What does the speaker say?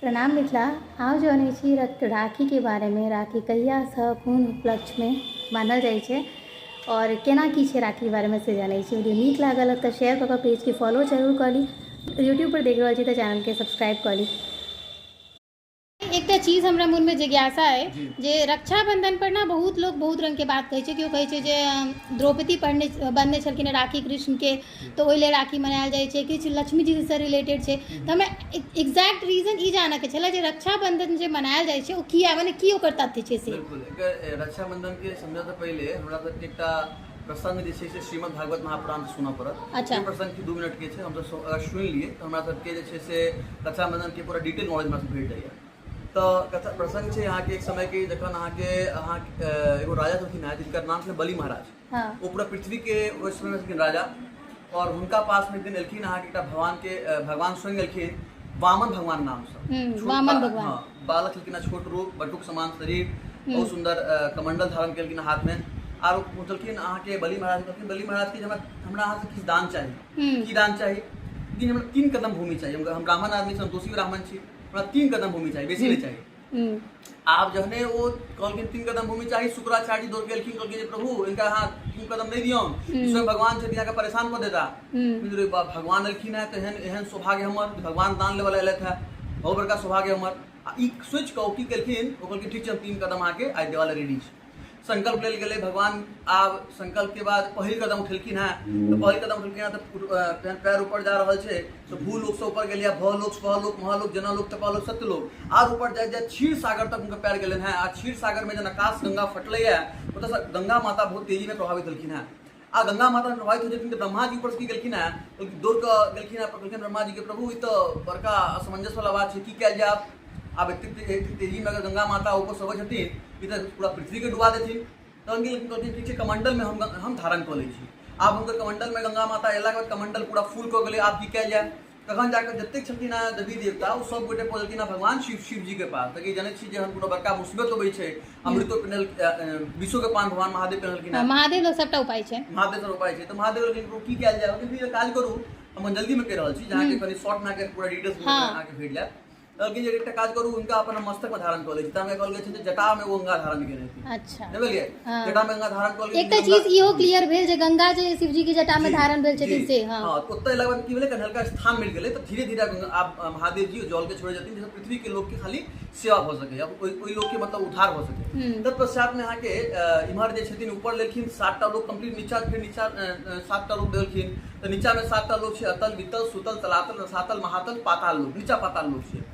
प्रणाम मिथिला। आउ जनै छी राखीके बारेमे। राखी कहियासँ कोन उपलक्ष्यमे बान्हल जाइ छै आओर केना की छै राखीके बारेमे से जनै छी। वीडियो नीक लागल तऽ शेयर कऽ कऽ पेजके फॉलो जरूर कऽ ली। यूट्यूबपर देख रहल छी तऽ चैनलके सब्सक्राइब कऽ ली। एकटा चीज हमरा मोनमे जिज्ञासा अइ जे रक्षाबंधन पर ने बहुत लोक बहुत रङ्गके बात कहै छै। केओ कहै छै जे द्रौपदी पढ़ने बन्हने छलखिन राखी कृष्णके तऽ ओहि लए राखी मनायल जाइ छै, किछु लक्ष्मी जीसँ रिलेटेड छै। तऽ हमरा एग्जैक्ट रीजन ई जानऽके छलै जे रक्षाबंधन जे मनायल जाइ छै ओ किया, मने की ओकर तथ्य छै से। बिल्कुल, एकर रक्षाबंधनके समझऽसँ पहिले हमरा सबके एकटा प्रसंग जे छै से श्रीमद् भागवत महापुराण से सुनऽ पड़त। अच्छा। ओ प्रसंग की 2 मिनट के छै, हमसब अगर सुनि लिए तऽ हमरा सबके जे छै से रक्षाबंधन के पूरा डिटेल नॉलेज हमरा सबके भेट जाइए। तऽ कथा प्रसंग छै अहाँके एक समय के, जखन अहाँके अहाँ एगो राजा छलखिन हेँ जिनकर नाम छलै बलि महाराज। ओ पूरा पृथ्वी के ओहि समय में छलखिन राजा, और हुनका पास में एक दिन एलखिन अहाँके एकटा भगवान के, भगवान स्वयं एलखिन वामन भगवान नाम से। वामन भगवान। हाँ, बालक छलखिन हेँ, छोट रूप, बटुक समान शरीर, बहुत सुंदर कमंडल धारण केलखिन हाथ में, आर ओ पहुँचलखिन अहाँके बलि महाराज। कहलखिन बलि महाराज के हमरा हमरा अहाँ से किछु दान चाही। की दान चाही? लेकिन हमरा 3 कदम भूमि चाही। हम ब्राह्मण आदमी, संतोषी ब्राह्मण छी, हमरा 3 कदम भूमि चाही, बेसी नहीं चाही। आब जहने ओ कहलखिन 3 कदम भूमि चाही, शुक्राचार्य जी दौड़ के एलखिन, कहलखिन जे प्रभु इनका अहाँ 3 कदम नहीं दियौन, स्वयं भगवान छथिन, अहाँके परेशान कऽ देता। रे बाप, भगवान एलखिन है तऽ एहन एहन सौभाग्य हमर, भगवान दान लेवल एलथि है, बहुत बड़का सौभाग्य हमर। आ ई सोचि कऽ ओ की केलखिन, ओ कहलखिन ठीक छै, हम 3 कदम अहाँके आइ देवा लए रेडी छी। संकल्प लेल गेलै भगवान। आब संकल्प के बाद पहिल कदम उठेलखिन हेँ, तऽ पहिल कदम उठेलखिन हेँ तऽ पैर ऊपर जा रहल छै, तऽ भूलोक से ऊपर गेलियै, भलोक, स्वलोक, महालोक, जनलोक, तपालोक, सत्यलोक, आर ऊपर जाइत जाइत क्षीर सागर तक हुनकर पैर गेलनि हेँ। आ क्षीर सागर में जहन आकाश गंगा फटलैए, ओतऽसँ गंगा माता बहुत तेजी में प्रभावित भेलखिन हेँ। आ गंगा माता प्रभावित हो जेथिन तऽ ब्रह्मा जी ऊपर से की गेलखिन हेँ, दौड़ कऽ गेलखिन हेँ, पकड़लखिन ब्रह्मा जी के, प्रभु ई तऽ बड़का असमंजस वाला बात छै, की कयल जाय आब? एतेक तेजी में अगर गंगा माता ऊपर से अबै छथिन, ई तऽ पूरा पृथ्वी के डुबा देथिन। तहन की कहलखिन, ठीक छै, कमंडल में हम धारण कऽ लै छी। आब हुनकर कमंडल में गंगा माता एलाके बाद कमंडल पूरा फुल कऽ गेलै। आब की कयल जाय? तखन जाकऽ जतेक छलखिन हेँ देवी देवता, ओ सब गोटे पहुँचलखिन हेँ भगवान शिव शिव जी के पास। तऽ की जनै छी जे हम कोनो बड़का मुसीबत अबै छै, अमृतो पिनल, विषो के पान भगवान महादेव पिनलखिन हेँ। महादेव लोग सबटा उपाय छै। महादेव सब उपाय छै। तऽ महादेव कहलखिन की कयल जाय? कहलखिन काज करू, हम जल्दी में कहि रहल छी, अहाँके कनि शॉर्ट में अहाँके पूरा डिटेल्स अहाँके भेट जायत। कहलखिन जे एकटा काज करू, हुनका अपन मस्तक में धारण कऽ लै छी। तऽ हमरा कहल गेल छै जे जटा में ओ गंगा धारण केने हेथिन। अच्छा। नहि बुझलियै? जटा में गंगा धारण कऽ लेलखिन। एकटा चीज इहो क्लियर भेल जे गंगा जे शिवजी के जटा में धारण भेल छथिन से। हाँ, ओतऽ एलाके बाद की भेलै, कनि हल्का स्थान मिल गेलै, तऽ धीरे धीरे आब महादेव जी जल के छोड़े जथिन, जाहिसँ पृथ्वी के लोक के खाली सेवा भऽ सकै, ओहि लोक के मतलब उद्धार भऽ सकै। तत्पश्चात में अहाँके इम्हर जे छथिन ऊपर लेलखिन 7टा लोक कंप्लीट, नीचा फेर नीचा 7टा लोक देलखिन। तऽ नीचा में 7टा लोक छै, अतल, वितल, सुतल, तलातल, रसातल, महातल, पाताल लोक, नीचा पाताल लोक छै।